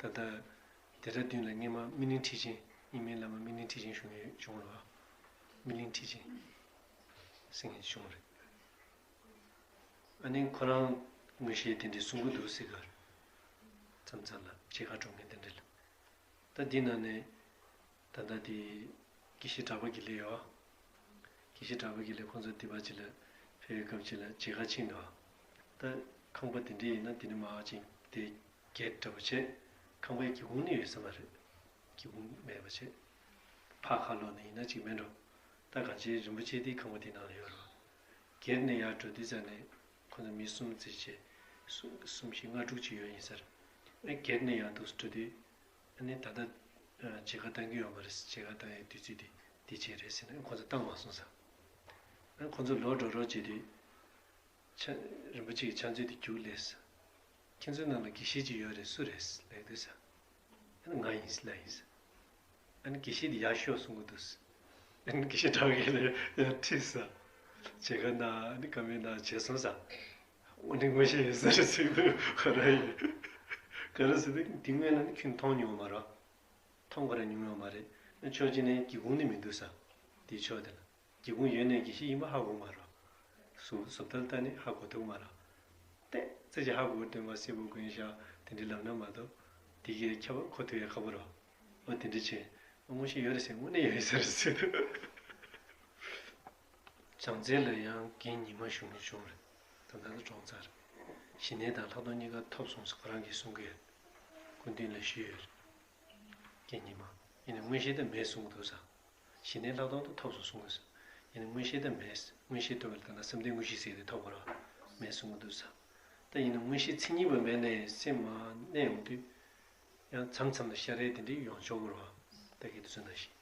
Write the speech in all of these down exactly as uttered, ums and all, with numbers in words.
ད་ལྟ་དེ་འདྲ་བདུན་ལ་སྔས་མ་སྨིན་གླིང་ཁྲི་ཆེན། རྙིང་མའི་བླ་མ་སྨིན་གླིང་ཁྲི་ཆེན་བཞུགས་ཡོད་བྱུང་རེད་བ། སྨིན་གླིང་ཁྲི་ཆེན་ཟེར་མཁན་བྱུང་རེད། ཨ་ནི་ཁོ་རང་མངོན་ཤེས་དེ་འདྲའི་གསུང་གི་འདུག་ཟེར་གི་རེད། མཚམས་མཚམས་ལ་མཇལ་ཁ་འགྲོ་མཁན་དེ་འདྲ་ལ། ད་འདི་ནང་ནས་ད་ལྟ་དེ་དགེ་བཤེས་གྲགས་པ་དགེ་ལེགས་ཡོད། དགེ་བཤེས་གྲགས་པ་དགེ་ལེགས་ཁོང་ཚོ་འདི་པ་ཅིག་ལ་ཕེབས་པའི་སྐབས་ཅིག་ལ་མཇལ་ཁ་ཕྱིན་འདུག་ད་ཁང་པ་དེ་འདྲ་ཡིན་ན་དེ་ནི་མ་ཅིག་དེ་གེད་འདྲ་པོ་བྱས། ཁང་པའི་སྒེའུ་ཁུང་ནི་ཡོད་ས་མ་རེད། སྒེའུ་ཁུང་མེད་པ་བྱས། ཕར་ཁ་ལོག་ནས་ཡིན་ན་ཅིག་མེད་འགྲོ། ད་གང་ཅི་རིན་པོ་ཆེ་དེ་ཁང་པ་དེ་ནང་ལ་ཡོད་རེད། གེད་ནས་ཡར་འགྲོ་དུས་ཙ་ནས་ཁོ་ཚོ་མི་གསུམ་ཙམ་བྱས། གསུམ་གསུམ་བཞི་ལྔ་དྲུག་ཅིག་ཡོད་ཡིན་ས་རེད། ཨེ་གེད་ནས་ཡར་འདུག་སེ་འགྲོ་དུས། ཨ་ནི་ད་ལྟ་ཨ་མཇལ་ཁ་བཏང་གི་ཡོད་མ་རེད། མཇལ་ཁ་བཏང་ཡའི་དུས་ཚོད་དེ་དེ་བྱས་རེད་ཟེར་ནས་ཁོ་ཚོ་བཏང་མ་སོང་ས། ཨ་ཁོ་ཚོ་ལོག་འགྲོ་རོགས་བྱས་དུས། ཕྱག་རིན་པོ་ཆེ་གི་ཕྱག་མཛོད་དེ་རྒྱུགས་ལས་ས། ཁྱེད་ཚོའི་ནང་ལ་དགེ་བཤེས་ཅིག་ཡོད་རེད། སུ་རེད་ལབ་དུས་ས། ཨ་ནི་ང་ཡིན་ལབ་ཡིན་ས། ཨ་ནི་དགེ་བཤེས་དེ་ཡར་ཤོག་གསུང་གི་འདུག་ཨ་ནི་དགེ་བཤེས་གྲགས་པ་དགེ་ལེགས་ཡར་ཁྲིད་ས། མཇལ་ཁ་གནང་། ཨ་ནི་བཀའ་མོལ་གནང་བྱས་སོང་ས། དངོས་གནས་མངོན་ཤེས་ཡོད་ས་རེད་ཟེར་གི་འདུག་ཁོ་རང་ཡིན། ག་རེ་ཟེར་དུས་འདི་སྔོན་ལ་ནི་ཁྱོད་མཐོང་མྱོང་མ་རེད། མཐོང་ག་རེ་མྱོང་ཡོད་མ་རེད། ཕྱོགས་གཅིག་ནས་སྒེའུ་ཁུང་ནི་མི་འདུག་ས། དེའི་ཕྱོགས་དེ་ལ། སྒེའུ་ཁུང་ཡོད་ནའི་དགེ་བཤེས་ཡིན་པ་ཧ་གོ་མ་རེད། གཟུགས་གཟུགས་ཐལ་ལྟ་ནས་ཧ་གོ་ཐུབ་མ་རེད། ཏོག་ཙམ་ཅིག་ཧ་གོ་སྟོན་པ་སེར་པོ་མགོན་ཤེས་དེ་འདྲ་ལབ་ན་མ་གཏོགས། དེ་གའི་ཁྱད་པར་གོ་ཐུབ་ཡ་ཁག་པོ་རེད། འོ་དེ་འདྲ་བྱས། མངོན་ཤེས་ཡོད་རེད་ཟེར། དངོས་གནས་ཡོད་ས་རེད་ཟེར། བྱང་རྩེ་ལ་ཡང་རྒན་ཉི་མ་བཞུགས་མཁན་བྱུང་རེད། ད་ལྟ་ལ་གྲོངས་ཚར། ཞི་གནས་དང་ལྷག་མཐོང་གཉིས་ཀ་ཐོབ་སོང་ཟེར་ཁོ་རང་གིས་གསུང་གི་ཡོད། སྐུ་མདུན་ལ་ཞུས་ཡོད་རེད། རྒན་ཉི་མ། ཡིན་ནའི་མངོན་ཤེས་དེ་མེད་གསུང་གི་འདུག་ས། ཞི་གནས་ལྷག་མཐོང་དེ་ཐོབ་སོང་གསུང་གི་ཡོད་ས། ཡིན་ནའི་མངོན་ཤེས་དེ་མེད། མངོན་ཤེས་ཐོབ་པ་ལ་ད་ལྟ་བསམ་གཏན་དངོས་གཞི་ཟེར་དེ་ཐོབ་པ་ར་མེད་གསུང་གི་འདུག་ས། ད་ཡིན་ནའི་མངོན་ཤེས་མཚན་ཉིད་པ་མེད་ནའི་སེམས་མ་གནས་ཡོང་དུས། ཡང་མཚམས་མཚམས་ལ་ཤ་རེ་དེ་འདྲའི་ཡོང་ཆོག་གི་རེད་བ། ད་གིན་དུ་སོང་ན་ཞིག་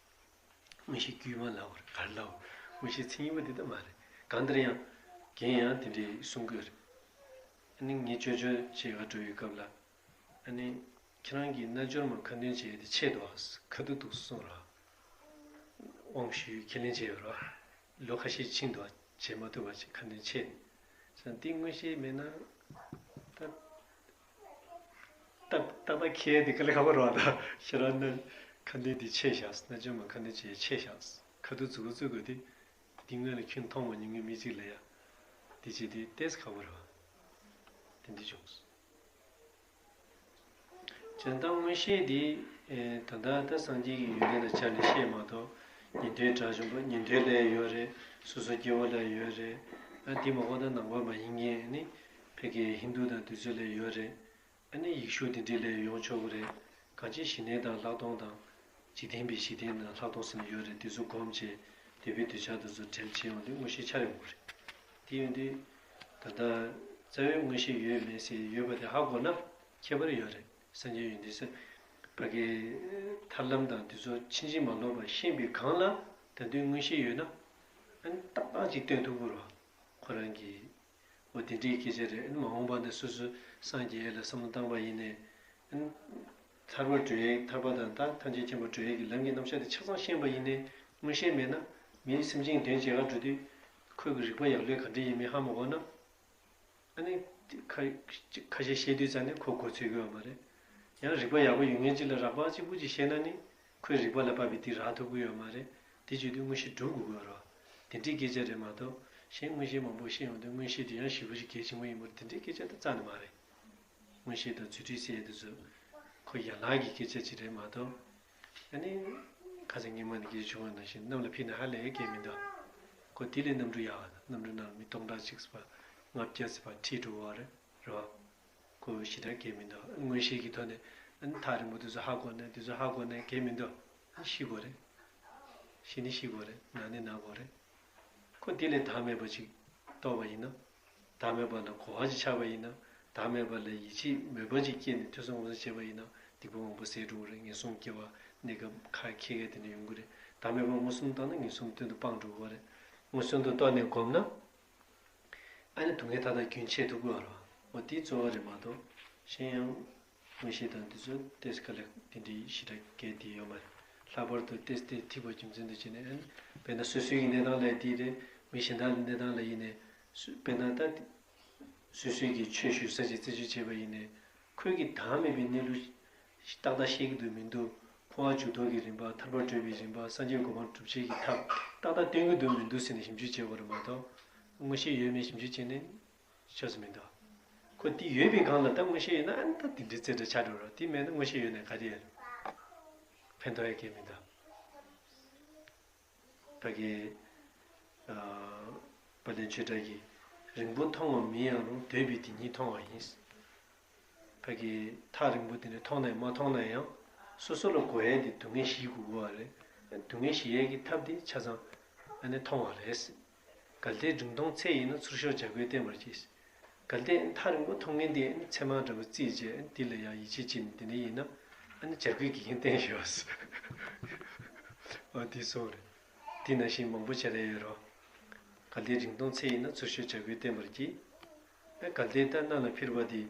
མངོན་ཤེས་དཀྱུས་མ་ལབ་དགོས་རེད། ག་རེ་ལབ་དགོས། མངོན་ཤེས་མཚན་ཉིད་པ་འདི་ལྟ་མ་རེད། གང་ལྟར་ཡང་རྒན་ཡང་དེ་འདྲའི་གསུང་གི་ཡོད་རེད། ཨ་ནི་ངས་ཅོ་ཅོ་བྱེད་ག་འགྲོ་བའི་སྐབས་ལ། ཨ་ནི་ཁྱེད་རང་གིས་རྣལ་འབྱོར་མ་ཁ་འདོན་བྱེད་ཡས་དེ་ཆད་འདུག་ཨ། ཁ་ཐུག་ཐུག་གསུངས་ར། དབང་ཞུས་ཁས་ལེན་བྱས་ཡོད་ར། ལོ་ཁ་ཤས་ཕྱིན་འདུག་ཨ། བྱེད་མ་ཐུབ་པ་ཞིག་ཁ་འདོན་ཆད། ས་འདི་མངོན་ཤེས་མེད་ན། ད། ཏག་ཏག་ཏག་ཁྱེད་དེ་དཀའ་ལས་ཁག་པོ་རེད་བ། ད་ཁྱེད་རང་ནི་ཁ་འདོན་དེ་ཆད་བཞག་རྣལ་འབྱོར་མ་ཁ་འདོན་བྱེད་ཆད་བཞག་ཁ་ཐུག་མཛུབ་གུ་བཙུགས་དགོས་དེ། དེ་སྔོན་ལ་ཁྱོད་མཐོང་མ་མྱོང་མཁན་མི་གཅིག་ལ་ཡ། དེ་བྱེད་དེ་ཏོག་ཙམ་ཁག་པོ་རེད་བ། དེ་འདྲ་བྱུང་སོང་། བྱས་ཙང་མངོན་ཤེས་དེ། ཨེ། ད་ལྟ་ད་སངས་རྒྱས་ཀྱི་ཡོན་ཏན་དང་སྦྱར་ནས་བཤད་མ་གཏོགས། ཉན་ཐོས་དགྲ་བཅོམ་པ་ཉན་ཐོས་ལ་ཡོད་རེད། སོ་སོ་སྐྱེ་བོ་ལ་ཡོད་རེད། ཨ་འདི་མ་གཏོགས་ད་ནང་པ་མ་ཡིན་མཁན་ནི་ཕ་གི་ཧིན་དུ་དང་དེ་ཚོ་ལ་ཡོད་རེད། ཨ་ནི་ཡེ་ཤུ་དེ་འདྲ་ལ་ཡོང་ཆོག་གི་རེད། གང་ཅི་ཞི་གནས་དང་ལྷག་མཐོང་དང་། འཇིག་རྟེན་པའི་ཞི་གནས་དང་ལྷག་མཐོང་ཟེར་ནས་ཡོད་རེད། དེ་ཚོ་སྒོམ་བྱས། འདོད་པའི་འདོད་ཆགས་དེ་ཚོ་བྲལ་བྱས་ཡོང་དུས་མངོན་ཤེས་འཆར་ཡོང་གི་རེད། དེ་ཡོང་དུས། ད་ལྟ་རྩ་བའི་མངོན་ཤེས་ཡོད་མེད་ཟེར་ཡོད་པ་དེ་ཧ་གོ་ན་ཁྱད་པར་ཡོད་རེད། སངས་རྒྱས་ཡོན་ཏན་ཟེར། ཕ་གི་ཐར་ལམ་དང་དེ་ཚོ་ཕྱིན་ཅི་མ་ལོག་པ་ཤེས་པའི་སྒང་ལ་ད་དུང་མངོན་ཤེས་ཡོད་ན། ཨ་ནི་ཏག་ཏག་ཅིག་སྟོན་ཐུབ་ཀྱི་རེད་བ། ཁོ་རང་གིས། འོ་དེ་འདྲའི་སྐད་ཆ་རེད། མ་འོངས་པ་ན་སོ་སོ་སངས་རྒྱས་ལ་བསམ་བློ་བཏང་པ་ཡིན་ནའི། ཐར་པ་འགྲོ་ཡས། ཐར་པ་དང་ད་ཐམས་ཅད་མཁྱེན་པ་འགྲོ་ཡས་ཀྱི་ལམ་གྱི་རྣམ་གཞག་དེ་ཆ་ཚང་ཤེས་པ་ཡིན་ནའི་མངོན་ཤེས་མེད་ན། མིའི་སེམས་ཅན་དོན་བྱེད་ག་འགྲོ་དུས། ཁོའི་གི་རིག་པ་ཡག་ལོས་ག་འདྲ་ཡིན་མིན་ཧ་མ་གོ་ན། ཨ་ནི། ཁ་ཁ་ཤས་བཤད་དུས་ཙང་ནས་ཁོ་གོ་ཚོད་ཀྱི་ཡོད་མ་རེད། ཡང་རིག་པ་ཡག་པོ་ཡོད་མཁན་ཅིག་ལ་རགས་པ་གཅིག་པུ་ཅིག་བཤད་ན་ནི། ཁོའི་རིག་པ་ལ་དཔག་པའི་དེ་རག་ཐུབ་ཀྱི་ཡོད་མ་རེད། དེ་བྱེད་དུས་མངོན་ཤེས་སྒྲུབ་དགོས་ཀྱི་ཡོད་རེད། དེ་འདྲའི་སྐད་ཆ་རེད་མ་གཏོགས། གཞན་མངོན་ཤེས་མང་པོ་བཤད་ཡོང་དུས་མངོན་ཤེས་དེ་ཡང་ཞེ་པོ་ཅིག་གལ་ཆེན་པོ་ཡིན་པ་རེད། དེ་འདྲའི་སྐད་ཆ་དེ་རྩ་ནས་མ་རེད། མངོན་ཤེས་དང་རྫུ་འཕྲུལ་ཟེར་ཡས་དེ་ཚོ། ཁོ་ཡན་ལག་གི་སྐད་ཆ་ཅིག་རེད་མ་གཏོགས། ཨ་ནི། ཁ་སང་ཉི་མ་ནས་སྐད་ཆ་བྱུང་བ་ནང་བཞིན་གནམ་ལ་ཕེབས་ན་ཧ་ལས་སྐད་མི་འདུག་ཁོ་དེ་ལས་གནམ་གྲུ་ཡག་གནམ་གྲུ་ནང་མི་སྟོང་ཕྲག་གཅིག་ཟེར་བ། ལྔ་བརྒྱ་ཟེར་བ་ཁྲིད་འགྲོ་བ་རེད། རེད་བ། ཁོ་ཞེ་དྲག་སྐད་མི་འདུག་མངོན་ཤེས་ཀྱི་ཐོག་ནས་ཨ་ནི་ཐག་རིང་པོ་དེ་ཚོ་ཧ་གོ་ནས་དེ་ཚོ་ཧ་གོ་ནས་སྐད་མི་འདུག་ཤི་དགོས་རེད། ཤི་ནི་ཤི་དགོས་རེད། ན་ནི་ན་དགོས་རེད། ཁོ་དེ་ལས་བདག་མེད་པ་ཅིག་རྟོགས་པ་ཡིན་ན། བདག་མེད་པ་ལ་གོ་བ་ཅིག་ཆགས་པ་ཡིན་ན། བདག་མེད་པ་ལ་ཡིད་ཆེས་མོས་པ་ཅིག་སྐྱེས་ནས་ཐོས་བསམ་སྒོམ་གསུམ་བྱས་པ་ཡིན་ན། སྡིག་པ་མང་པོ་ཟད་འགྲོ་གི་རེད། ངན་སོང་སྐྱེ་བ་གནས་སྐབས་ཁ་ཁེ་ཁེ་དེ་འདྲ་ཡོང་གི་རེད། བདག་མེད་པ་མངོན་སུམ་བཏང་ན་ངན་སོང་གཏན་དུ་སྤངས་འགྲོ་གི་རེད། མངོན་སུམ་དུ་རྟོགས་ནས་བསྒོམས་ན། ཨ་ནི་སྡུག་བསྔལ་མཐའ་དག་རྒྱུན་ཆད་ཐུབ་ཀྱི་ཡོད་རེད། འོ་དེ་གཙོ་བོ་རེད་མ་གཏོགས། གཞན་ཡང་། མངོན་ཤེས་དང་དེ་ཚོ་ཏོག་ཙམ་དཀའ་ལས་དེ་འདྲའི་ཞེ་དྲག་གལ་ཏེ་ཡོད་མ་རེད། ལྷག་པར་དུ་ཏོག་ཙམ་ཐེག་པ་རྒྱུ་མཚན་དུ་བྱས་ནས་ཨ་ནི། དཔེར་ན་སོ་སོའི་གི་གནས་སྟངས་ལ་དེ་རེད། མི་གཞན་དག་གི་གནས་སྟངས་ལ་ཡིན་ནའི། སུ་དཔེར་ན་ད། སོ་སོའི་གི་ཆོས་ཞུ་ས་ཅིག་རྩད་གཅོད་བྱས་པ་ཡིན་ནའི། ཁོས་གི་བདག་མེད་པའི་གནས་ལུགས། ཏག་ཏག་ཤེས་ཀྱི་འདུག་མི་འདུག་འཁོར་བ་འཇུག་ལྡོག་གི་རིམ་པ། ཐར་པར་བགྲོད་པའི་རིམ་པ། སངས་རྒྱས་གོ་འཕང་སྒྲུབ་བྱེད་ཀྱི་ཐབས་ཏག་ཏག་སྟོན་གྱི་འདུག་མི་འདུག་ཟེར་ནས་ཞིབ་འཇུག་བྱེད་དགོས་རེད་མ་གཏོགས། མངོན་ཤེས་ཡོད་མེད་ཞིབ་འཇུག་བྱས་ནས་ཆོག་ས་མི་འདུག་ཁོ་དེ་ཡོད་པའི་སྒང་ལ་ད་མངོན་ཤེས་ཡོད་ན་ཨ་ནི་ད་དེ་འདྲའི་རྩེ་གྲ་ཆགས་འགྲོ་ར། དེ་མེད་ན་མངོན་ཤེས་ཡོད་ནས་ག་རེ་ཡོད། ཕན་ཐོགས་ཡ་གང་ཡང་མི་འདུག་ཕ་གི། ཨ། དཔལ་ལྡན་ཆོས་གྲགས་ཀྱིས། རིང་པོ་མཐོང་བ་མིན་ཡང་རུང་། འདོད་པས་དེ་ཉིད་མཐོང་བ་ཡིན། ཕ་གི། ཐག་རིང་པོ་དེ་ནི་མཐོང་ནས་མ་མཐོང་ན་ཡང་། སོ་སོ་ལ་གོ་ཡས་དེ་སྡུག་བསྔལ་ཞི་དགོས་པ་རེད། སྡུག་བསྔལ་ཞི་ཡས་ཀྱི་ཐབས་དེ་ཆ་ཚང་ཨ་ནི་མཐོང་བ་རེད། གལ་ཏེ་རིང་མཐོང་ཚད་ཡིན་ན། ཚུར་ཤོག་བྱ་རྒོད་བསྟེན་པར་གྱིས། གལ་ཏེ་ཐག་རིང་པོ་མཐོང་མཁན་དེ་ཨ་ནི་ཚེར་མ་འདྲ་བོ་བརྩིས་བྱས་ཨ་ནི་དེ་ལ་ཡང་ཡིད་ཆེས་བྱེད་ནས་དེ་འདྲ་ཡིན་ན། ཨ་ནི་བྱ་རྒོད་དགེ་རྒན་བསྟེན་ཤོག་འོ་དེ་སོང་རེད། དེ་ནང་བཞིན་མང་པོ་བྱ་རེ་ཡོད་རོ། གལ་ཏེ་རིང་མཐོང་ཚད་ཡིན་ན། ཚུར་ཤོག་བྱ་རྒོད་བསྟེན་པར་གྱིས། ཨ་གལ་ཏེ་ད་གནའ་ལ་ཕེབས་པ་དེ་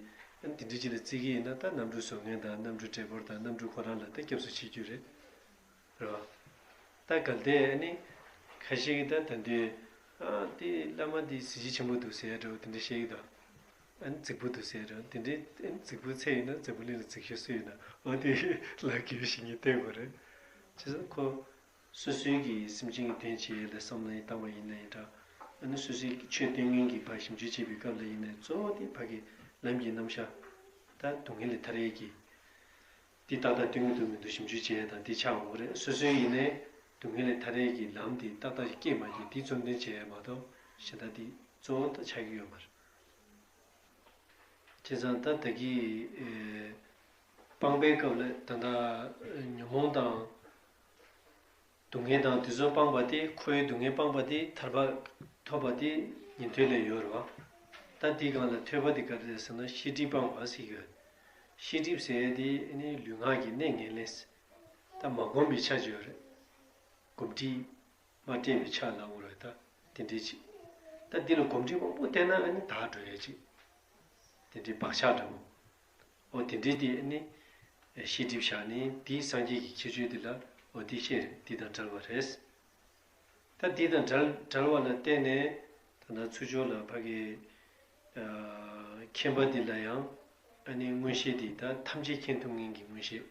ཨ་ནི་དེ་འདྲ་ཅིག་ལ་བརྩི་གི་ཡིན་ན། ད་གནམ་གྲུ་བཟོ་མཁན་དང་གནམ་གྲུ་ཌ་རའི་བར་དང་གནམ་གྲུ་ཁོ་རང་ལ་ད་སྐྱབས་སུ་མཆི་རྒྱུ་རེད། རེད་བ། ད་གལ་ཏེ་ཨ་ནི་ཁ་ཤས་ཀྱིས་ད་ད་དུང་ཨ་དེ་བླ་མ་དེ་གཟི་བརྗིད་ཆེན་པོ་འདུག་ཟེར་ཡ་འདྲ་བོ་དེ་འདྲ་བཤད་ཀྱི་འདུག་ཨ་ནི་རྫིག་པོ་འདུག་ཟེར་ཡ་འདྲ་བོ་དེ་འདྲའི། ཨ་ནི་རྫིག་པོའི་ཚད་ཡིན་ན་འཛམ་བུ་གླིང་ལ་རྫིག་ཤོས་སུ་ཡིན་ན། འོ་དེ་ལ་གུས་ཞིག་ངས་བསྟན་དགོས་རེད། བྱས་ཙང་ཁོ་སོ་སོའི་གི་སེམས་ཅན་གྱི་དོན་བྱེད་ཡས་ལ་བསམ་བློ་བཏང་བ་ཡིན་ན་ཡང་འདྲ། ཨ་ནི་སོ་སོའི་གི་ཆོས་སྟོན་མཁན་གྱི་བར་ཞིབ་འཇུག་བྱེད་པའི་སྐབས་ལ་ཡིན་ན། གཙོ་བོ་དེ་ཕ་གི་ལམ་གྱི་རྣམ་གཞག་ད་སྡུག་བསྔལ་ལས་ཐར་ཡས་ཀྱི། འདི་ཏག་ཏག་སྟོན་གྱི་འདུག་མི་འདུག་ཞིབ་འཇུག་བྱེད་ཡས་དང་འདི་ཆགས་འོང་གི་རེད། སོ་སོའི་ཡིན་ནའི་སྡུག་བསྔལ་ལས་ཐར་ཡས་ཀྱི་ལམ་འདི་ཏག་ཏག་ཞིག་སྐྱེས་མ་སྐྱེས་འདི་ཚོད་འཛིན་བྱེད་ཡས་མ་གཏོགས་གཞན་དག་འདི་གཙོ་བོ་ད་ཆགས་ཀྱི་ཡོད་མ་རེད། བྱས་ཙང་ད་ལྟ་གི་ཨེ་སྤངས་པའི་སྐབས་ལ་ད་ལྟ་ཉོན་མོངས་དང་། སྡུག་བསྔལ་དང་དེ་ཚོ་སྤངས་པ་དེ། འཁོར་བའི་སྡུག་བསྔལ་སྤངས་པ་དེ། ཐར་པ་ཐོབ་པ་དེ་ཉན་ཐོས་ལ་ཡོད་རེད་བ། ད་དེའི་སྒང་ལ་ཐོས་པ་དེ་ག་རེ་རེད་ཟེར་ན། ཤེས་སྒྲིབ་སྤངས་པ་ཟེར་གྱི་ཡོད། ཤེས་སྒྲིབ་ཟེར་ཡས་དེ་ཨ་ནི་ལུས་ངག་གི་གནས་ངན་ལེན་ཟེར། ད་མ་བསྒོམས་པའི་ཆ་ཅིག་ཡོད་རེད། གོམས་འདྲིས་མ་སྤྲད་པའི་ཆ་ལབ་དགོས་རེད། ད་དེ་འདྲའི་ཅིག་ད་འདི་ལ་གོམས་འདྲིས་མང་པོ་བསྟེན་ན་ཨ་ནི་དག་འགྲོ་ཡས་ཅིག་དེ་འདྲའི་བག་ཆགས་འདྲ་བོ། འོ་དེ་འདྲའི་དེ་ནི་ཤེས་སྒྲིབ་བཞག་ནས་དེའི་སངས་རྒྱས་ཀྱི་ཁྱད་ཆོས་དེ་ལ་འོ་དེ་ཤེས་རེད། དེ་དང་བྲལ་བ་རེད། ད་དེ་དང་བྲལ་བྲལ་བ་ལ་བརྟེན་ནས་ད་ལྟ་ཚུར་ཕྱོགས་ལ་ཕ་གི་ཨ་མཁྱེན་པ་དེ་ལ་ཡང་ཨ་ནི་མངོན་ཤེས་དེ་ད་ཐམས་ཅད་མཁྱེན་ཐུབ་མཁན་གྱི་མངོན་ཤེས།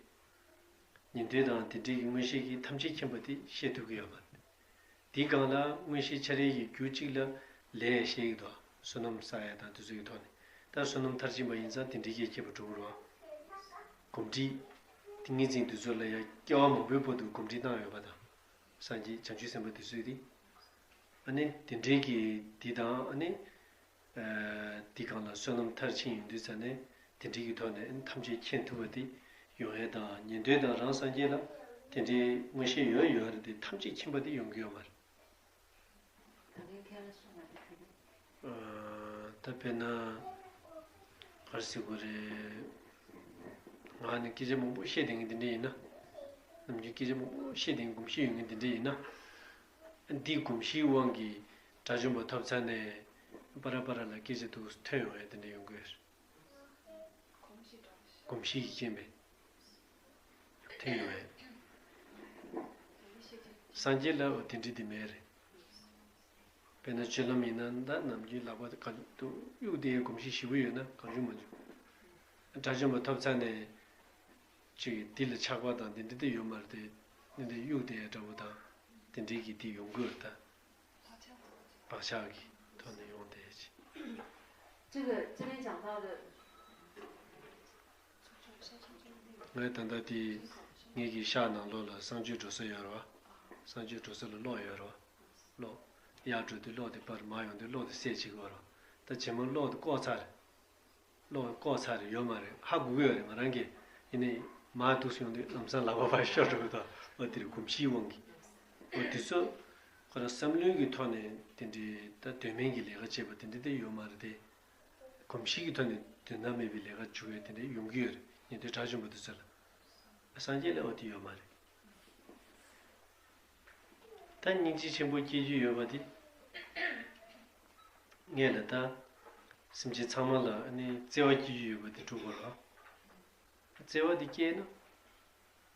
ཉན་ཐོས་དང་དེ་འདྲའི་གི་མངོན་ཤེས་ཀྱིས་ཐམས་ཅད་མཁྱེན་པ་དེ་ཤེས་ཐུབ་ཀྱི་ཡོད་མ་རེད། དེའི་སྒང་ལ་མངོན་ཤེས་འཆར་ཡས་ཀྱི་རྒྱུ་གཅིག་ལ་ལས་བཤད་ཀྱི་འདུག་བསོད་ནམས་བསགས་ཡས་དང་དེ་ཚོ་ཡི་ཐོག་ནས། ད་བསོད་ནམས་མཐར་ཕྱིན་པ་ཡིན་ཙང་དེ་འདྲའི་གི་སྐྱེས་པ་འགྲོ་གི་རེད་བ། གོམས་འདྲིས། ཏིང་ངེ་འཛིན་དེ་ཚོ་ལ་ཡང་སྐྱེ་བ་མང་པོའི་བར་དུ་གོམས་འདྲིས་བཏང་ཡོད་པ་དང་། སངས་རྒྱས་བྱང་ཆུབ་སེམས་དཔའ་དེ་ཚོ་དེ། ཨ་ནི་དེ་འདྲའི་གི་དེ་དང་ཨ་ནི། ཨ་དེའི་སྒང་ལ་བསོད་ནམས་མཐར་ཕྱིན་ཡོང་དུས་ཙ་ནས་དེ་འདྲའི་གི་ཐོག་ནས་ཨ་ནི་ཐམས་ཅད་མཁྱེན་ཐུབ་པ་དེ་ཡོང་ཡས་དང་། ཉན་ཐོས་དང་རང་སངས་རྒྱས་ལ་དེ་འདྲའི་མངོན་ཤེས་ཡོད་ཡོད་རེད་དེ། ཐམས་ཅད་མཁྱེན་པ་དེ་ཡོང་གི་ཡོད་མ་རེད། ད་ལན་ཁྱེད་རང་གསུངས་པ་དེ་ག་རེ། ཨ་ད་དཔེར་ན་ག་རེ་ཟེར་དགོས་རེད། ང་ནི་སྐད་ཆ་མང་པོ་བཤད་བསྡད་མཁན་དེ་འདྲ་ཡིན་ན། ནམ་རྒྱུན་སྐད་ཆ་མང་པོ་བཤད་བསྡད་མཁན་གོམས་གཤིས་ཡོད་མཁན་དེ་འདྲ་ཡིན་ན། འདིའི་གོམས་གཤིས་དབང་གིས་དགྲ་བཅོམ་པ་ཐོབ་ཚར་ནས་པ་ར་པ་ར་ལ་སྐད་ཆ་འདུག་ཐོན་ཡོང་ཡ་དེ་འདྲ་ཡོང་གི་ཡོད་རེད། གོམས་གཤིས་ཀྱི་རྐྱེན་པས་ཐོན་ཡོང་ཡ། སངས་རྒྱས་ལ་འོ་དེ་འདྲ་དེ་མེད་རེད། དཔེར་ན་སྤྱོད་ལམ་ཡིན་ན་ད་ནམ་རྒྱུན་ལག་པ་ག་དུ་གཡུག་བསྡད་ཡའི་གོམས་གཤིས་ཞེ་པོ་ཡོད་ན་གང་བྱུང་མང་བྱུང་། དགྲ་བཅོམ་པ་ཐོབ་ཚར་ནས་ཅིག་འདི་ལ་ཆགས་པ་དང་འདི་འདྲ་དེ་ཡོད་མ་རེད་དེ། འདི་འདི་གཡུག་བསྡད་ཡ་འདྲ་བོ་དང་དེ་འདྲའི་གི་དེ་ཡོང་གི་ཡོད་རེད་ད། བག་ཆགས་ཀྱི་ཐོག་ནས་ཡོང་བསྡད་ཡ་ཅིག 这个这边讲到的 ངས་ད་ལྟ་དེ་ངེད་ཀྱི་ཤག་ནང་ལོགས་ལ་གསང་སྤྱོད་འགྲོ་ས་ཡོད་རེད་བ། གསང་སྤྱོད་འགྲོ་ས་ལ་གློག་ཡོད་རེད་བ། གློག་ཡར་འགྲོ་དུས་གློག་དེ་པར་མར་ཡོང་དུས་གློག་དེ་སད་བྱེད་ཀྱི་ཡོད་རེད་བ། ད་རྗེས་མ་གློག་དེ་བཀོག་ཚར་རེད། གློག་བཀོག་ཚར་རེད། ཡོད་མ་རེད། ཧ་གོ་གི་ཡོད་རེད་ང་རང་གིས། ཡིན་ནའི་མར་འདུག་སེ་ཡོང་དུས་ལམ་སང་ལག་པ་ཕར་ཤོར་འགྲོ་གི་འདུག་འོ་དེ་རེད་གོམས་གཤིས་དབང་གིས། འོ་དེ་ཚོ་ཁོ་རང་བསམ་བློའི་གི་ཐོག་ནས་དེ་འདྲའི་ད་དོན་མེད་ཀྱི་ལས་ཀ་བྱེད་པ་དེ་འདྲ་དེ་ཡོད་མ་རེད་དེ། གོམས་གཤིས་ཀྱི་ཐོག་ནས་དོན་དག་མེད་པའི་ལས་ཀ་བྱུང་ཡས་དེ་འདྲ་ཡོང་གི་ཡོད་རེད། ཉན་ཐོས་དགྲ་བཅོམ་པ་དེ་ཚོ་ལ། སངས་རྒྱས་ལ་འོ་དེ་ཡོད་མ་རེད། ད་སྙིང་རྗེ་ཆེན་པོ་སྐྱེ་རྒྱུ་ཡོད་པ་དེ། ངས་ལ་ད་སེམས་ཅན་ཚང་མ་ལ་ཨ་ནི་བརྩེ་བ་སྐྱེ་རྒྱུ་ཡོད་པ་དེ་སྒྲུབ་དགོས་རེད། བརྩེ་བ་དེ་སྐྱེས་ན།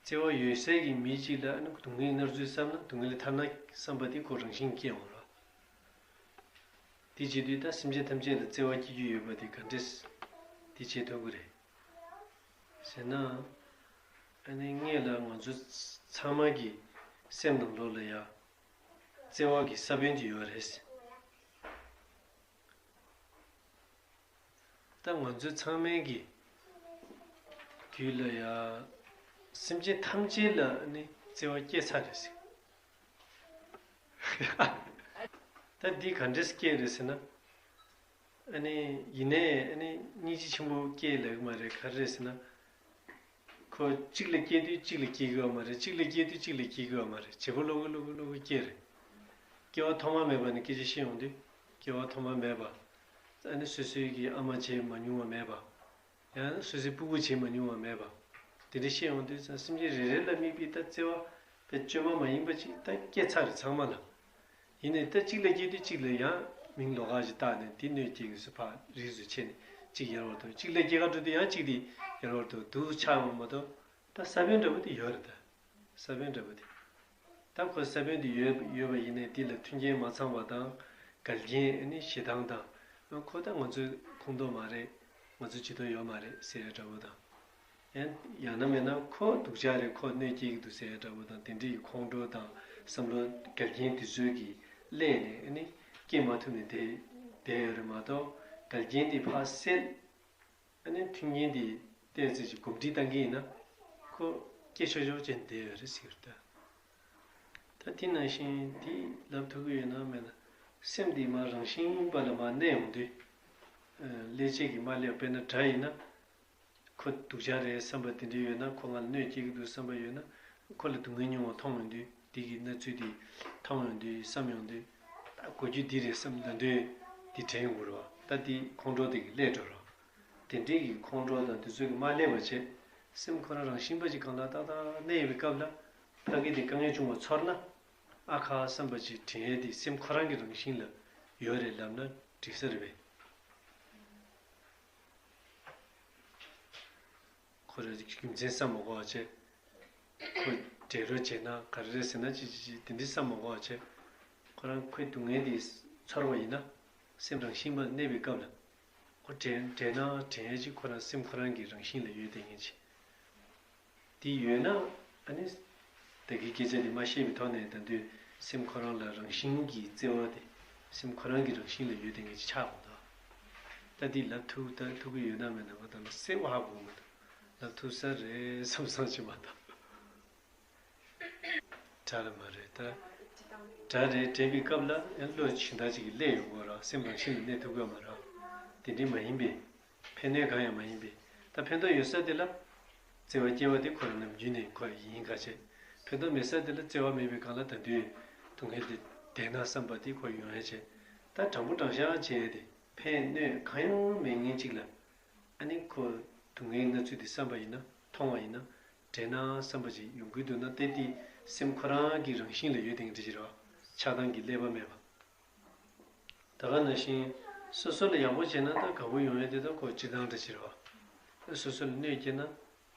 བརྩེ་བ་ཡོད་སའི་གི་མི་གཅིག་ལ་ཨ་ནི་སྡུག་བསྔལ་མནར་ཚུལ་བསམ་ན། སྡུག་བསྔལ་ཐར་ན་བསམ་པ་དེ་ཁོ་རང་བཞིན་སྐྱེ་འོང་ར། དེ་བྱེད་དུས་ད་སེམས་ཅན་ཐམས་ཅད་ལ་བརྩེ་བ་སྐྱེ་རྒྱུ་ཡོད་པ་དེ་ག་འདྲས་དེ་བྱེད་ཐུབ་ཀྱི་རེད་ཟེར་ན། ཨ་ནི་སྔོན་ལ་ང་ཚོ་ཚང་མ་གི་སེམས་ནང་ལོགས་ལ་ཡ་བརྩེ་བ་གི་ས་བོན་ཅིག་ཡོད་རེད། ད་ང་ཚོ་ཚང་མའི་གི་རྒྱུད་ལ་ཡ་སེམས་ཅན་ཐམས་ཅད་ལ་ཨ་ནི་བརྩེ་བ་སྐྱེས་ཚར་རེད་ཟེར། ད་འདི་ག་འདྲས་སྐྱེས་རེད་ཟེར་ན། ཨ་ནི་ཡིན་ནའི་ཨ་ནི་སྙིང་རྗེ་ཆེན་པོ་སྐྱེས་ལབ་ཀྱི་མ་རེད། ག་རེ་རེད་ཟེར་ན། ཁོ་གཅིག་ལ་སྐྱེས་དུས་གཅིག་ལ་སྐྱེ་གི་ཡོད་མ་རེད། གཅིག་ལ་སྐྱེས་དུས་གཅིག་ལ་སྐྱེ་གི་ཡོད་མ་རེད། བྱེད་པོ་ལོག་གི་ལོག་གི་ལོག་གི་སྐྱེས་རེད། སྐྱེ་བ་ཐོག་མ་མེད་པ་ནས་སྐད་ཆ་བཤད་ཡོང་དུས་སྐྱེ་བ་ཐོག་མ་མེད་པ། ཨ་ནི་སོ་སོའི་གི་ཨ་མ་བྱེད་མ་མྱོང་བ་མེད་པ། ཡང་སོ་སོའི་སྤུ་གུ་བྱེད་མ་མྱོང་བ་མེད་པ། དེ་འདྲ་བཤད་ཡོང་དུས་ཙང་སེམས་ཅན་རེ་རེ་ལ་དམིགས་པའི་ད་བརྩེ་བ་དཔེ་བཅོས་མ་མ་ཡིན་པ་ཅིག་ད་སྐྱེ་ཚར་རེད་ཚང་མ་ལ། ཡིན་ནའི་ད་གཅིག་ལ་སྐྱེས་དུས་གཅིག་ལ་ཡང་མིང་ལོགས་ཀ་ཞིག་བཏགས་ནས་དེ་གནོད་སྐྱེལ་གྱི་སུ་ཕར་རིས་སུ་ཆད་ནས་གཅིག་ཡལ་བར་དུ་གཅིག་ལ་སྐྱེས་ཀ་འགྲོ་དུས་ཡང་གཅིག་དེ་ཡལ་བར་དུ་འདུག་ཆགས་ཡོང་མ་གཏོགས། ད་ས་བོན་འདྲ་པོ་དེ་ཡོད་རེད་ད། ས་བོན་འདྲ་པོ་དེ། ད་ཁོ་ས་བོན་དེ་ཡོད་ཡོད་པ་ཡིན་ནའི་དེ་ལ་མཐུན་རྐྱེན་མ་ཚང་བ་དང་འགལ་རྐྱེན་ཨ་ནི་ཞེ་སྡང་དང་། ཁོ་ད་ང་ཚོའི་ཁོངས་གཏོགས་མ་རེད། ང་ཚོ་བྱེད་དོན་ཡོད་མ་རེད་ཟེར་ཡ་འདྲ་པོ་དང་། ཡང་ཡང་ན་མེད་ན་ཁོ་སྡུག་ཅག་རེད། ཁོ་གནོད་སྐྱེལ་གྱི་འདུག་ཟེར་ཡ་འདྲ་པོ་དང་། དེ་འདྲའི་ཁོང་ཁྲོ་དང་བསམ་བློ་འགལ་རྐྱེན་དེ་ཚོའི་གི་སླད་ནས་ཨ་ནི་སྐྱེ་མ་ཐུབ་ནས་བསྡད་བསྡད་ཡོད་རེད་མ་གཏོགས། འགལ་རྐྱེན་དེ་ཕར་སེལ། ཨ་ནི་མཐུན་རྐྱེན་དེ་ཏོག་ཙམ་ཅིག་གོམས་འདྲིས་བཏང་གི་ཡིན་ན་ཁོ་སྐྱེ་ཆོག་ཆོག་བྱས་བསྡད་ཡོད་རེད་ཟེར་གི་རེད་ད། ད་དེ་ནང་བཞིན་དེ་ལབ་ཐུབ་ཀྱི་ཡོད་ན་མེད་ན། སེམས་དེ་མར་རང་བཞིན་པ་ལ་མར་གནས་ཡོང་དུས། ཨ་ལས་བྱེད་ཀྱི་མ་སླེབས་དཔེར་ན་དགྲ་ཡིན་ན། ཁོ་སྡུག་ཅག་རེད་བསམ་པ་དེ་འདྲ་ཡོད་ན། ཁོ་ང་ལ་གནོད་སྐྱེལ་གྱི་འདུག་བསམ་པ་ཡོད་ན། ཁོ་ལ་སྡུག་བསྔལ་མྱོང་བ་མཐོང་ཡོང་དུས་དེ་གི་གནས་ཚུལ་དེ་མཐོང་ཡོང་དུས་བསམ་ཡོང་དུས། ད་གོ་རྒྱུ་འདི་རེད་བསམ་ལ་འདོད་དེ་དྲན་ཡོང་གི་རེད་བ། ད་དེ་ཁོང་ཁྲོ་དེ་གི་སླེབས་འགྲོ་རེད་བ། དེ་འདྲའི་གི་ཁོང་ཁྲོ་དང་དེ་ཚོ་གི་མ་སླེབས་པ་བྱས། སེམས་ཁོ་རང་རང་བཞིན་པ་ཅིག་གང་ལ་ཏག་ཏག་གནས་ཡོད་པའི་སྐབས་ལ། ཕ་གི་དེ་དཀའ་ངལ་བྱུང་བ་ཚོར་ན། ཨ་ཁ་བསམ་པ་ཅིག་དྲན་ཡས་དེ་སེམས་ཁོ་རང་གི་རང་བཞིན་ལ་ཡོད་རེད་ལབ་ན་འགྲིག་ས་རེད་པས། ཁོ་རང་རྒྱུ་མཚན་བསམ་མ་དགོས་པ་བྱས། ཁོ་བྲལ་རོགས་བྱས་ན་ག་རེ་རེད་ཟེར་ན་ཅི་ཅི་ཅི་དེ་འདྲའི་བསམ་མ་དགོས་པ་བྱས། ཁོ་རང་ཁོའི་སྡུག་བསྔལ་དེ་ཚོར་བ་ཡིན་ན། སེམས་རང་བཞིན་པ་གནས་པའི་སྐབས་ལ། ཁོ་དྲན་དྲན་ན་དྲན་ཡས་ཅིག་ཁོ་རང་སེམས་ཁོ་རང་གི་རང་བཞིན་ལ་ཡོད་བསྡད་མཁན་ཅིག་དེ་ཡོད་ན། ཨ་ནི་ད་གིན་སྐད་ཆ་དེ་མ་བཤད་པའི་ཐོག་ནས་ད་དུང་སེམས་ཁོ་རང་ལ་རང་བཞིན་གྱི་བརྩེ་བ་དེ་སེམས་ཁོ་རང་གི་རང་བཞིན་ལ་ཡོད་བསྡད་མཁན་ཅིག་ཆགས་དགོས་ད། ད་འདི་ལབ་ཐུབ་ད་ཐུབ་ཀྱི་ཡོད་ན་མེད་ན་ང་ད་ལ་གསལ་པོ་ཧ་གོ་མི་འདུག་ལབ་ཐུབ་ས་རེད་བསམ་བསམ་ཅིག་མ་གཏོགས། དགྲ་ལ་མ་རེད་ད། དགྲ་རེད་དྲན་པའི་སྐབས་ལ་ཡང་བློ་གཞན་དག་ཅིག་གིས་སླེབས་ཡོང་གི་རེད། སེམས་རང་བཞིན་ལ་གནས་ཐུབ་ཀྱི་ཡོད་མ་རེད། དེ་འདྲའི་མ་ཡིན་པས། ཕན་གནོད་གང་ཡང་མ་ཡིན་པས། ད་ཕན་ཐོགས་ཡོད་ས་དེ་ལ་བརྩེ་བ་སྐྱེ་བ་དེ་ཁོ་རང་ནམ་རྒྱུན་ནས་ཁོ་ཡིན་ག་བྱས། ཕན་ཐོགས་མེད་ས་དེ་ལ་བརྩེ་བ་མེད་པའི་སྒང་ལ་ད་དུང་སྡུག་བསྔལ་དེ་བདེ་ན་བསམ་པ་དེ་ཁོ་ཡོང་ཡ་བྱས། ད་དྲང་པོ་དྲང་བཞག་བྱས་ཏེ་ཕན་གནོད་གང་ཡང་མེད་མཁན་ཅིག་ལ། ཨ་ནི་ཁོ་སྡུག་བསྔལ་གནས་ཚུལ་དེ་བསམ་པ་ཡིན་ན་མཐོང་བ་ཡིན་ན། བྲལ་ན་བསམ་པ་ཅིག་ཡོང་གི་འདུག་ན་ཏེ་དེ་སེམས་ཁོ་རང་གི་རང་བཞིན་ལ་ཡོད་དེ་འདྲ་ཅིག་རེད་བ། ཆགས་སྡང་གི་ཀླད་པ་མེད་པ། ད་ག་ནང་བཞིན་སོ་སོ་ལ་ཡག་པོ་བྱས་ན་ད་དགའ་པོ་ཡོང་ཡས་དེ་ད་ཁོ་སྤྱིར་བཏང་འདྲ་ཅིག་རེད་བ། སོ་སོ་ལ་གནོད་སྐྱེལ་ན་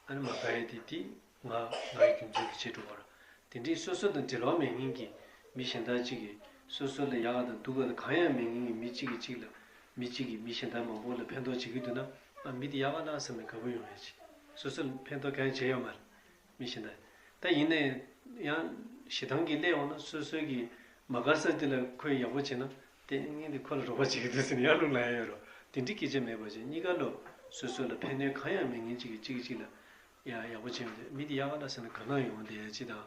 ཨ་ནི་མ་དགའ་ཡས་དེ་དེ་ང་ང་ཡི་རྒྱུ་མཚན་གྱི་བྱེད་འགྲོ་བ་རེད། དེ་འདྲའི་སོ་སོ་དང་འབྲེལ་བ་མེད་མཁན་གྱི་མི་གཞན་དག་ཅིག་གིས་སོ་སོ་ལ་ཡག་དང་སྡུག་ག་དང་གང་ཡང་མེད་མཁན་གྱི་མི་གཅིག་གིས་གཅིག་ལ་མི་གཅིག་གིས་མི་གཞན་དག་མང་པོ་ལ་ཕན་ཐོགས་བྱེད་ཀྱི་འདུག་ན། ཨ་མི་དེ་ཡག་ག་ལ་བསམ་ནས་དགའ་པོ་ཡོང་ཡ་ཅིག་སོ་སོ་ལ་ཕན་ཐོགས་གང་ཡང་བྱས་ཡོད་མ་རེད། མི་གཞན་དག་ད་ཡིན་ནའི་ཡང་ཞེ་སྡང་གི་སླེབས་འོང་ན་སོ་སོ་གིས་མ་དགའ་ས་དེ་ལ་ཁོས་ཡག་པོ་བྱས་ན་དེ་ངས་འདི་ཁོ་ལ་རོགས་པ་བྱེད་ཀྱི་འདུག་ཟེར་ནས་ཡར་ལུང་ལ་ཡ་ཡོད་རོགས། དེ་འདྲའི་སྐད་ཆ་མེད་པ་བྱས་གཉིས་ཀ་ལོ་སོ་སོ་ལ་ཕན་གནོད་གང་ཡང་མེད་མཁན་གཅིག་གིས་གཅིག་གིས་གཅིག་ལ་ཡ་ཡག་པོ་བྱས་ཡོང་དུས་མི་དེ་ཡག་ག་ལ་ཟེར་ན་དགའ་སྣང་ཡོང་བསྡད་ཡ་ཅིག་དང་།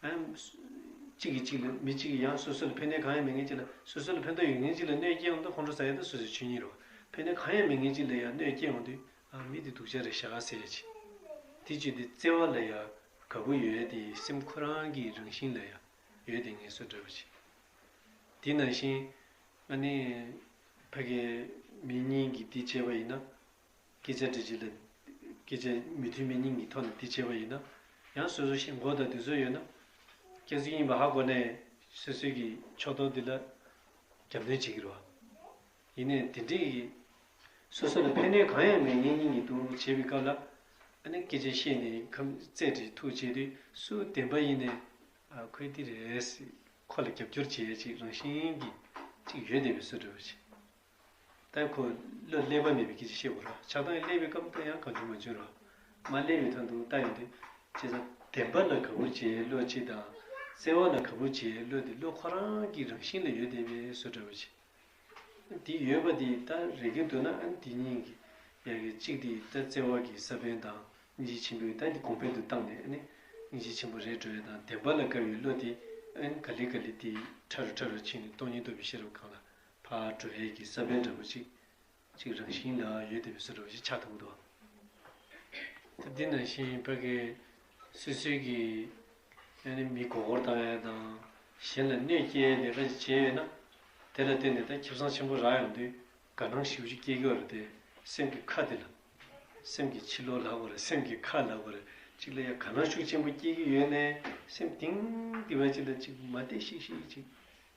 ཨ་གཅིག་གིས་གཅིག་ལ་མི་གཅིག་གིས་ཡང་སོ་སོ་ལ་ཕན་གནོད་གང་ཡང་མེད་མཁན་གཅིག་ལ་སོ་སོ་ལ་ཕན་ཐོགས་ཡོད་མཁན་གཅིག་ལ་གནོད་སྐྱེལ་ཡོང་དུས་ཁོང་ཁྲོ་ཟ་ཡ་ད་སོ་སོའི་ཆོས་ཉིད་རེད་བ། ཕན་གནོད་གང་ཡང་མེད་མཁན་གཅིག་ལ་ཡང་གནོད་སྐྱེལ་ཡོང་དུས་ཨ་མི་དེ་སྡུག་ཅག་རེད་ཤག་ཟེར་ཡ་ཅིག་དེ་བྱས་དུས་བརྩེ་བ་ལ་ཡ་དགའ་པོ་ཡོད་ཡ་དེ་སེམས་ཁོ་རང་གི་རང་བཞིན་ལ་ཡ་ཡོད་དེ་ངེས་སོ་འདྲ་བོ་ཅིག་དེ་ནང་བཞིན་ཨ་ནི་ཕ་གི་མི་གཉིས་ཀྱིས་དེ་བྱས་པ་ཡིན་ན། སྐད་ཆ་འདྲི་བྱེད་ལ། སྐད་ཆ་མི་མཐུན་མི་གཉིས་ཀྱི་ཐོག་ནས་དེ་བྱས་པ་ཡིན་ན། ཡང་སོ་སོ་ཞེན་ཁོག་དང་དེ་ཚོ་ཡོད་ན། སྐྱག་རྫུན་ཡིན་པ་ཧ་གོ་ནས་སོ་སོའི་གི་ཕྱོགས་གཏོགས་འདི་ལ་རྒྱབ་གནོན་བྱེད་ཀྱི་རེད་བ། ཡིན་ནའི་དེ་འདྲའི་གི་སོ་སོ་ལ་ཕན་གནོད་གང་ཡང་མེད་ངེས་གཉིས་ཀྱི་འདུག་བྱེད་པའི་སྐབས་ལ། ཨ་ནི་སྐད་ཆ་བཤད་ནས་ཁམས་རྩེ་དྲི་ཐུག་བྱེད་དུས་སུ་བདེན་པ་ཡིན་ནའི། ཨ་ཁོས་འདི་རེད་ཟེར་ཁོ་ལ་རྒྱབ་སྐྱོར་བྱེད་ཡས་ཅིག་རང་བཞིན་གྱི་ཅིག་ཡོད་བསྡད་པའི་བཟོ་འདྲ་བོ་ཅིག་ད་ཁོ་བློ་ཀླད་པ་མེད་པའི་སྐད་ཆ་བཤད་དགོས་ར། ཆགས་སྡང་སླེབས་པའི་སྐབས་ད་ཡང་གང་བྱུང་མང་བྱུང་ར། མ་སླེབས་པའི་ཐོག་ཏུ་ལྟ་ཡོང་དུས། བྱས་ཙང་བདེན་པ་ལ་དགའ་པོ་བྱེད་བློ་གཅིག་དང་། བརྩེ་བ་ལ་དགའ་པོ་བྱེད་བློ་དེ་བློ་ཁོ་རང་གི་རང་བཞིན་ལ་ཡོད་བསྡད་པའི་བཟོ་འདྲ་བོ་ཅིག་དེ་ཡོད་པ་དེ་ད་རེག་གི་འདུག་ན། ཨ་ནི་དེ་གཉིས་ཀྱི་ཡ་གི་གཅིག་དེ་ད་བརྩེ་བ་གི་ས་བོན་དང་། སྙིང་རྗེ་ཆེན་པོའི་ད་དེ་གོང་འཕེལ་དུ་བཏང་ནས། ཨ་ནི་སྙིང་རྗེ་ཆེན་པོ་རེད་འགྲོ་ཡ་དང་། བདེན་པ་ལ་དགའ་བའི་བློ་དེ་ཨ་ནི་ག་ལེ་ག་ལེ་དེ་ཕྲ་རུ་ཕྲ་རུ་ཕྱིན་ནས། སྟོང་ཉིད་རྟོགས་པའི་ཤེས་རབ་གང་ལ་ཕར་འགྲོ་ཡས་ཀྱི་ས་བོན་འདྲ་པོ་ཅིག་ཅིག་རང་བཞིན་ལ་ཡོད་བསྡད་པའི་བཟོ་འདྲ་པོ་ཞིག་ཆགས་ཐུབ་འདུག་ད་འདི་ནང་བཞིན་ཕ་གི་སོ་སོའི་གི་ཨ་ནི་མི་མགོ་སྐོར་བཏང་ཡ་དང་། གཞན་ལ་གནོད་སྐྱེལ་ཡ་དེ་འདྲ་ཞིག་བྱས་ཡོད་ན། དེ་ལ་བརྟེན་ནས་ད་ཁེ་བཟང་ཆེན་པོ་རག་ཡོང་དུས་དགའ་སྣང་ཞེ་པོ་ཅིག་སྐྱེ་གི་ཡོད་རེད་དེ། སེམས་ཀྱི་ཁ་དེ་ལ། སེམས་ཀྱི་ཕྱི་ལོགས་ལབ་དགོས་རེད། སེམས་ཀྱི་ཁ་ལབ་དགོས་རེད། ཅིག་ལ་ཡ་དགའ་སྣང་ཤུགས་ཆེན་པོ་སྐྱེ་གི་ཡོད་ནའི། སེམས་གཏིང་དེ་བ་ཅིག་ལ་ཅིག་མ་བདེ་ཤིག་ཤིག་ཅིག་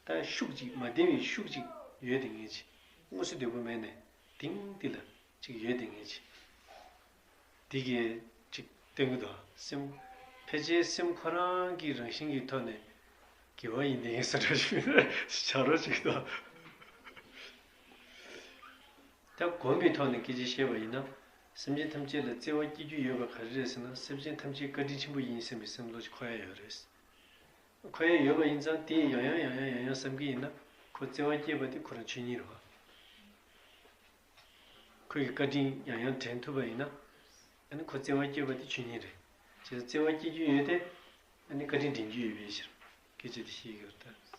ད་ཤུགས་ཅིག་མ་བདེ་བའི་ཤུགས་ཅིག་ཡོད་དེ་ངེས་ཅིག་དངོས་སུ་བདེ་པོ་མེད་ནའི་གཏིང་དེ་ལ་ཅིག་ཡོད་དེ་ངེས་ཅིག་དེ་གིས་ཅིག་སྟོན་གི་འདུག་སེམས། ཕལ་ཆེར་སེམས་ཁོ་རང་གི་རང་བཞིན་གྱི་ཐོག་ནས་དགེ་བ་ཡིན་དེ་ངེས་ས་འདྲ་ཞིག་བྱ་རོགས་ཅིག་འདུག་ད་གོམས་པའི་ཐོག་ནས་སྐད་ཆ་བཤད་པ་ཡིན་ན། སེམས་ཅན་ཐམས་ཅད་ལ་བརྩེ་བ་སྐྱེ་རྒྱུ་ཡོད་པ་ག་རེ་རེད་ཟེར་ན། སེམས་ཅན་ཐམས་ཅད་བཀའ་དྲིན་ཆེན་པོ་ཡིན་བསམ་པའི་སེམས་བློ་ཅིག་འཁོར་ཡ་ཡོད་རེད། འཁོར་ཡ་ཡོད་པ་ཡིན་ཙང་དེ་ཡང་ཡང་ཡང་ཡང་ཡང་ཡང་བསམ་གྱི་ཡིན་ན། ཁོ་བརྩེ་བ་སྐྱེས་པ་དེ་ཁོ་རང་ཆོས་ཉིད་རེད་བ། ཁོ་ཡི་བཀའ་དྲིན་ཡང་ཡང་དྲན་ཐུབ་པ་ཡིན་ན། ཨ་ནི་ཁོ་བརྩེ་བ་སྐྱེས་པ་དེ་ཆོས་ཉིད་རེད། བྱས་ཙང་བརྩེ་བ་སྐྱེ་རྒྱུ་ཡོད་དེ། ཨ་ནི་བཀའ་དྲིན་དྲན་རྒྱུ་ཡོད་པའི་ཕྱིར། སྐད་ཆ་དེ་བཤད་ཀྱི་ཡོད་རེད་ད།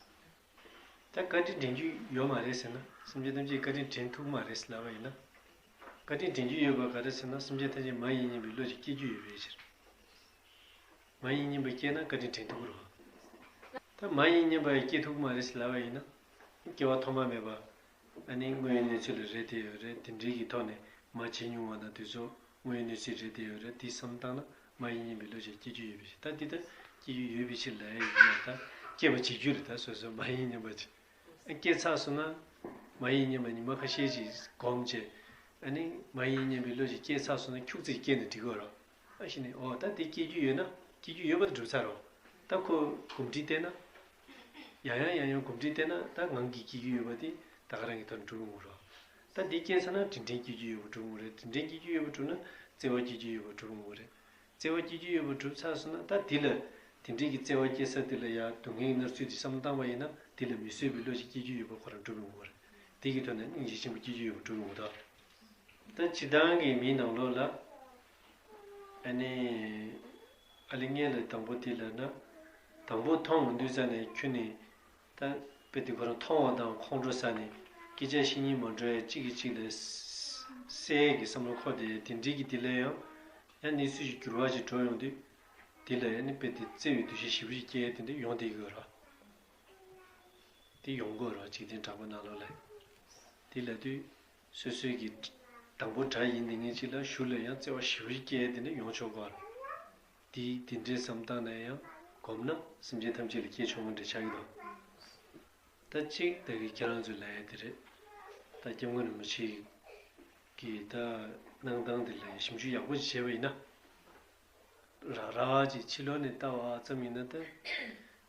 ད་བཀའ་དྲིན་དྲན་རྒྱུ་ཡོད་མ་རེད་ཟེར་ན། སེམས་ཅན་ཐམས་ཅད་བཀའ་དྲིན་དྲན་ཐུབ་མ་རེད་ཟེར་ལབ་པ་ཡིན་ན། བཀའ་དྲིན་དྲན་རྒྱུ་ཡོད་པ་ག་རེ་ཟེར་ན། སེམས་ཅན་ཐམས་ཅད་མ་ཡིན་སྙམ་པའི་བློ་ཞིག་སྐྱེ་རྒྱུ་ཡོད་པའི་ཕྱིར། མ་ཡིན་སྙམ་པ་སྐྱེས་ན་བཀའ་དྲིན་དྲན་ཐུབ་ཀྱི་རེད། ད་མ་ཡིན་སྙམ་པ་སྐྱེ་ཐུབ་ཀྱི་མ་རེད་ཟེར་ལབ་པ་ཡིན་ན། སྐྱེ་བ་ཐོག་མ་མེད་པ། ཨ་ནི་དངོས་ཡོད་གནས་ཚུལ་ལ་རེད་བསྡད་ཡོད་རེད། དེ་འདྲའི་གི་ཐོག་ནས་མ་བྱས་མྱོང་བ་དང་དེ་ཚོ་དངོས་ཡོད་གནས་ཚུལ་རེད་བསྡད་ཡོད་རེད། དེ་བསམ་བཏང་ན་མ་ཡིན་སྙམ་པའི་བློ་ཞིག་སྐྱེ་རྒྱུ་ཡོད་པའི་ཕྱིར། ད་འདི་ལྟར་སྐྱེ་རྒྱུ་ཡོད་པའི་ཕྱིར་ལབ་ཡ་ཡིན་ན། ད་སྐྱེས་པ་བྱེད་རྒྱུ་རེད། ད་སོ་སོ་མ་ཡིན་སྙམ་པ་ཅིག་སྐྱེས་ཚར་སོང་ན། མ་ཡིན་སྙམ་པ་ཉི་མ་ཁ་ཤས་ཅིག་སྒོམ་བྱས། ཨ་ནི་མ་ཡིན་སྙམ་པའི་བློ་ཞིག་སྐྱེས་ཚར་སོང་ན། ཁྱུག་ཙམ་སྐྱེས་ནས་འགྲིག་གི་རེད། ཨ་ཤི་ནས། འོ་ད་དེ་སྐྱེ་རྒྱུ་ཡོད་ན། སྐྱེ་རྒྱུ་ཡོད་པ་དེ་གྲུབ་ཚར་རོ། ད་ཁོ་གོམས་འདྲིས་བསྟེན་ན། ཡང་ཡང་ཡང་ཡང་གོམས་འདྲིས་བསྟེན་ན། ད་ངང་གིས་སྐྱེ་རྒྱུ་ཡོད་པ་དེ་ད་ག་རང་གི་ཐོག་ནས་གྲུབ་ཡོང་གི་རེད། ད་འདི་སྐྱེས་ཚར་ན་དྲིན་དྲན་སྐྱེ་རྒྱུ་ཡོད་པ་གྲུབ་ཡོང་གི་རེད། དྲིན་དྲན་སྐྱེ་རྒྱུ་ཡོད་པ་གྲུབ་ན་བརྩེ་བ་སྐྱེ་རྒྱུ་ཡོད་པ་གྲུབ་ཡོང་གི་རེད། བརྩེ་བ་སྐྱེ་རྒྱུ་ཡོད་པ་གྲུབ་ཚར་སོང་ན། ད་དེ་ལ་དེ་འདྲའི་གི་བརྩེ་བ་སྐྱེ་ས་དེ་ལ་ཡ་སྡུག་བསྔལ་གྱི་མནར་ཚུལ་དེ་བསམ་བཏང་བ་ཡིན་ན། དེ་ལ་མི་བཟོད་པའི་བློ་ཞིག་སྐྱེ་རྒྱུ་ཡོད་པ་ཁོ་རང་གྲུབ་ཡོང་གི་རེད། དེ་གི་ཐོག་ནས་སྙིང་རྗེ་ཆེན་པོ་སྐྱེ་རྒྱུ་ཡོད་པ་གྲུབ་ཡོང་གི་རེད། ད་སྤྱིར་བཏང་གི་མིའི་ནང་ལོགས་ལ། ཨ་ནི་ཨ་ལི་ངས་ལ་དང་པོ་དེ་ལབ་ན། དང་པོ་མཐོང་འོང་དུས་ཙ་ནས་ཁྱོད་ནི་ད་དཔེ་དེ་ཁོ་རང་མཐོང་བ་དང་ཁོང་ཁྲོ་ཟ་ནས་སྐད་ཆ་བཤད་སྙིང་མ་འདོད་ཡ། གཅིག་གིས་གཅིག་ལ་བསད་ཀྱི་བསམ་བློ་འཁོར་བསྡད་ཡ་དེ་འདྲའི་གི་དེ་ལ་ཡང་། ཡང་གནས་ཚུལ་ཞིག་འགྱུར་བ་ཞིག་འགྲོ་ཡོང་དུས། དེ་ལ་ཡང་ནི་དཔེ་དེ་བརྩེ་བའི་འདུ་ཤེས་ཞེ་པོ་ཞིག་སྐྱེ་ཡ་དེ་འདྲ་ཡོང་བསྡད་ཀྱི་ཡོད་རེད། དེ་ཡོང་གི་ཡོད་རེད། འཇིག་རྟེན་དྲང་པོའི་ནང་ལོགས་ལ། དེ་ལབ་དུས་སོ་སོའི་གི་དང་པོ་དགྲ་ཡིན་དེ་ངེས་ཅིག་ལ་གཞུག་ལ་ཡང་བརྩེ་བ་ཞེ་པོ་ཞིག་སྐྱེ་ཡ་དེ་འདྲ་ཡོང་ཆོག་གི་ཡོད་རེད། དེ་དེ་འདྲའི་བསམ་སྟངས་ནས་ཡང་གོམས་ན་སེམས་ཅན་ཐམས་ཅད་ལ་སྐྱེ་ཆོག་མཁན་འདྲ་ཆགས་ཀྱི་འདུག་ད་གཅིག་ད་གི་ཁྱེད་རང་ཚོས་ལབ་ཡ་དེ་རེད། ད་སྐྱབས་མགོན་རིན་པོ་ཆེ་གི་ད་གནང་སྟངས་དེ་ལ་ཞིབ་འཇུག་ཡག་པོ་ཞིག་བྱས་པ་ཡིན་ན། རག་རག་ཅིག་ཕྱི་ལོགས་ནས་ལྟ་བ་ཙམ་ཡིན་ན། ད་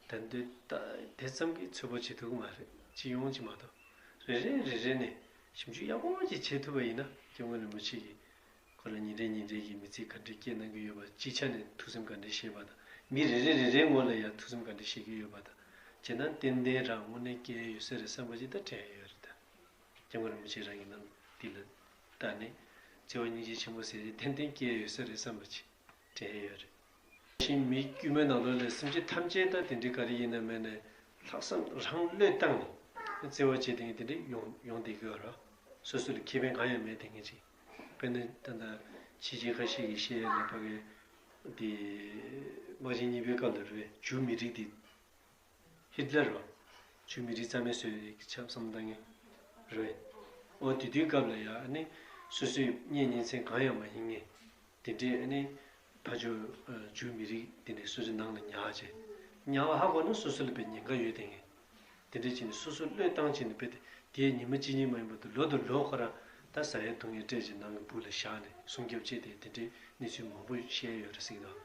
ད་འདོད་ད་དེ་ཙམ་གྱིས་ཚོད་དཔག་བྱེད་ཐུབ་ཀྱི་མ་རེད། སྤྱི་ཡོངས་ཀྱི་མ་གཏོགས། རེ་རེ་རེ་རེ་ནས་ཞིབ་འཇུག་ཡག་པོ་ཅིག་བྱེད་ཐུབ་པ་ཡིན་ན། སྐྱབས་མགོན་རིན་པོ་ཆེ་གིས་ཁོ་རང་ཉིན་རེ་ཉིན་རེ་གི་མི་ཚེ་ག་འདྲས་སྐྱེལ་གནང་གི་ཡོད་པ། སྤྱི་ཆ་ནས་ཐུགས་སེམས་ག་འདྲས་བཞེས་པ་དང་། མི་རེ་རེ་རེ་རེའི་ངོ་ལ་ཡང་ཐུགས་སེམས་ག་འདྲས་བཞེས་ཀྱི་ཡོད་པ་དང་། བྱས་ན་ཏན་ཏན་རང་དངོས་གནས་སྐྱེ་ཡོད་ས་རེད་བསམ་པ་ཅིག་ད་དྲན་ཡོད་རེད་ད། སྐྱབས་མགོན་རིན་པོ་ཆེ་རང་གི་ནང་འདི་ལ་ལྟ་ནས་བརྩེ་བ་སྙིང་རྗེ་ཆེན་པོ་ཟེར་དེ་ཏན་ཏན་སྐྱེ་ཡོད་ས་རེད་བསམ་པ་ཅིག་དྲན་ཡོད་རེད། ཕྱིན་མི་དཀྱུས་མའི་ནང་ལོགས་ལ་སེམས་ཅན་ཐམས་ཅད་ད་དེ་འདྲའི་ག་རེ་ཡིན་ན་མེད་ནས་ལྷག་བསམ་རང་བློས་བཏང་ནས་བརྩེ་བ་བྱེད་དེ་དེ་འདྲའི་ཡོང་ཡོང་བསྡད་ཀྱི་ཡོད་རེད། སོ་སོ་ལ་ཁེ་ཕན་གང་ཡང་མེད་དེ་ངེས་ཅིག་དཔེར་ན་ད་ལྟ་ཕྱི་རྒྱལ་ཁ་ཤས་ཀྱིས་བཤད་ཡ་ལ་ཕ་གི་དེ་དམག་ཆེན་གཉིས་པའི་སྐབས་ལ་རེད། ཇུའུ་མི་རིགས་དེ། ཧིཊ་ལར་བ། ཇུའུ་མི་རིགས་རྩ་མེད་བཟོ་ཡག་གི་ཆབ་བསམ་བཏང་མཁན་རེད། ཨོ་དེ་དུས་སྐབས་ལ་ཡ་ཨ་ནི་སོ་སོའི་གཉེན་ཉེ་ཚན་གང་ཡང་མ་ཡིན་མཁན་དེ་འདྲས། ཨ་ནི་ཕར་ཕྱོགས་ཨ་ཇུའུ་མི་རིགས་དེ་འདྲས་སོ་སོའི་ནང་ལ་ཉར་བྱས། ཉར་བ་ཧ་གོ་ན་སོ་སོ་ལ་དཔེ་ཉེན་ཁ་ཡོད་དེ་ངས། དེ་འདྲས་བྱས་ནས་སོ་སོ་བློས་བཏང་བྱས་ནས་དཔེ་དེ་དེའི་ཉི་མ་གཅིག་གཉིས་མ་ཡིན་པར་དུ་ལོ་དང་ལོ་ཁོ་རང་ད་ཟ་ཡ་འཐུང་ཡ་སྤྲད་བྱས་ནང་གི་སྦུག་ལ་བཞག་ནས་སྲུང་སྐྱོབ་བྱས་ཏེ། དེ་འདྲས་གནས་ཚུལ་མང་པོ་བཤད་ཡོད་རེད་ཟེར་གི་འདུག་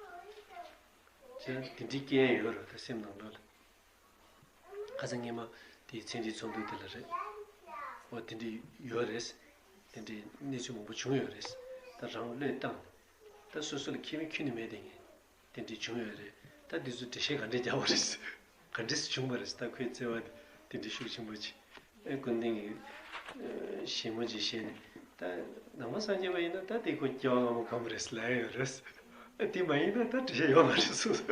བྱས་ན་དེ་འདྲའི་སྐད་ཡོད་རེད་ད་སེམས་ནང་ལོགས་ལ། ཁ་སང་སྔས་མ་དེའི་ཚན་རིག་ཚོགས་འདུ་དེ་ལ་རེད། འོ་དེ་འདྲའི་ཡོད་རེད། དེ་འདྲའི་གནས་ཚུལ་མང་པོ་བྱུང་ཡོད་རེད། ད་རང་བློས་བཏང་ནས་ད་སོ་སོ་ལ་ཁེ་ཕན་ཁྱོན་ནས་མེད་དེ་ངས། དེ་འདྲ་བྱུང་ཡོད་རེད། ད་འདི་ཚོ་འགྲེལ་བཤད་ག་འདྲས་རྒྱག་པ་རེད། ག་འདྲས་བྱུང་བ་རེད། ད་ཁོའི་བརྩེ་བ་དེ་འདྲ་ཤུགས་ཆེན་པོ་ཅིག་ཨེ་ཀུན་ལྡན་གྱི་ཨ་ཞལ་མོ་ཅིག་བཞེས་ནས། ད་ནང་པ་སངས་རྒྱས་པ་ཡིན་ན་ད་དེ་ཁོ་སྐྱེ་བ་སྔ་མ་གང་རེད་ལབ་ཡོད་རེད། ཨ་དེ་མ་ཡིན་ན་ད་འགྲེལ་བཤད་ཡོད་མ་རེད་སོ་སོ།